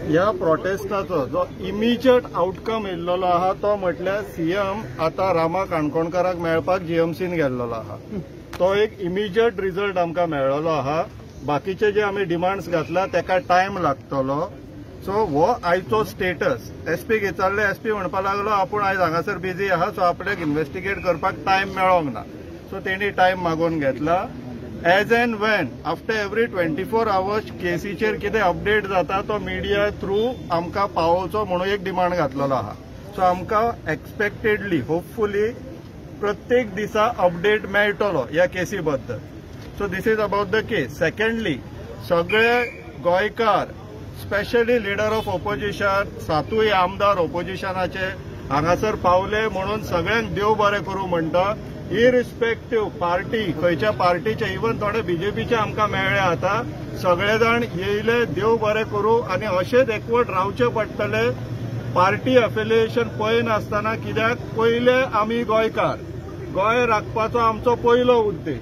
ह्या प्रोटेस्टाचो जो immediate outcome येयल्लो आहा तो म्हटल्यार सीएम आतां रामा काणकोणकाराक मेळपाक जीएमसीन गेल्लो आहा. तो एक इमिजिएट रिजल्ट आमकां मेळ्ळो आहा. बाकीचे जे आमी डिमांड्स घातला तेका टायम लागतलो. सो हो आयचो स्टेटस. एसपीक विचारले, एसपी म्हणपाक लागलो आपूण आयज हांगासर बिजी आहा, सो आपल्याक इन्वेस्टिगेट करपाक टायम मेळोंक ना. सो तेणी टायम मागोवन घेतला. As and when after every 24 hours केसीचेर कितें अपडेट जाता तो मिडिया थ्रू आमकां पावोवचो म्हणून एक डिमांड घातलेलो आहा. सो आमकां एक्सपेक्टेडली होपफुली प्रत्येक दिसा अपडेट मेळटलो ह्या केसी बद्दल. So this is about the case. Secondly, सगळे गोंयकार स्पेशली लिडर ऑफ ओपोजिशन, सातूय आमदार ओपोजिशनाचे हांगासर पावले म्हणून सगळ्यांक देव बरें करूं म्हणटा. इरिस्पेक्टिव्ह पार्टी, खंयच्या पार्टीचे, इवन थोडे बीजेपीचे आमकां मेळ्ळे आतां, सगळे जाण येयले, देव बरें करूं आनी अशेंच एकवट रावचे पडटले पार्टी अफिलिएशन पळयनासतना. कित्याक पयले आमी गोंयकार, गोंय राखपाचो आमचो पयलो उद्देश.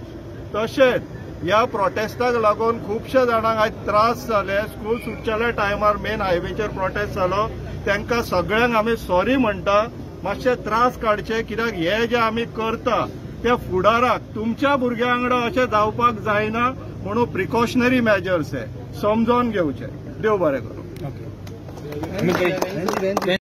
तशेंच ह्या प्रोटेस्टाक लागून खुबशे जाणांक आयज त्रास जाले. स्कूल सुटच्या टायमार मेन हायवेचेर प्रोटेस्ट जालो, तांकां सगळ्यांक आमी सॉरी म्हणटा. मातशे त्रास काडचे, कित्याक हे जे आमी करता ते फुडाराक तुमच्या भुरग्यां वांगडा अशें जावपाक जायना म्हणून प्रिकॉशनरी मेजर्स हे समजून घेवचे. देव बरें करूं.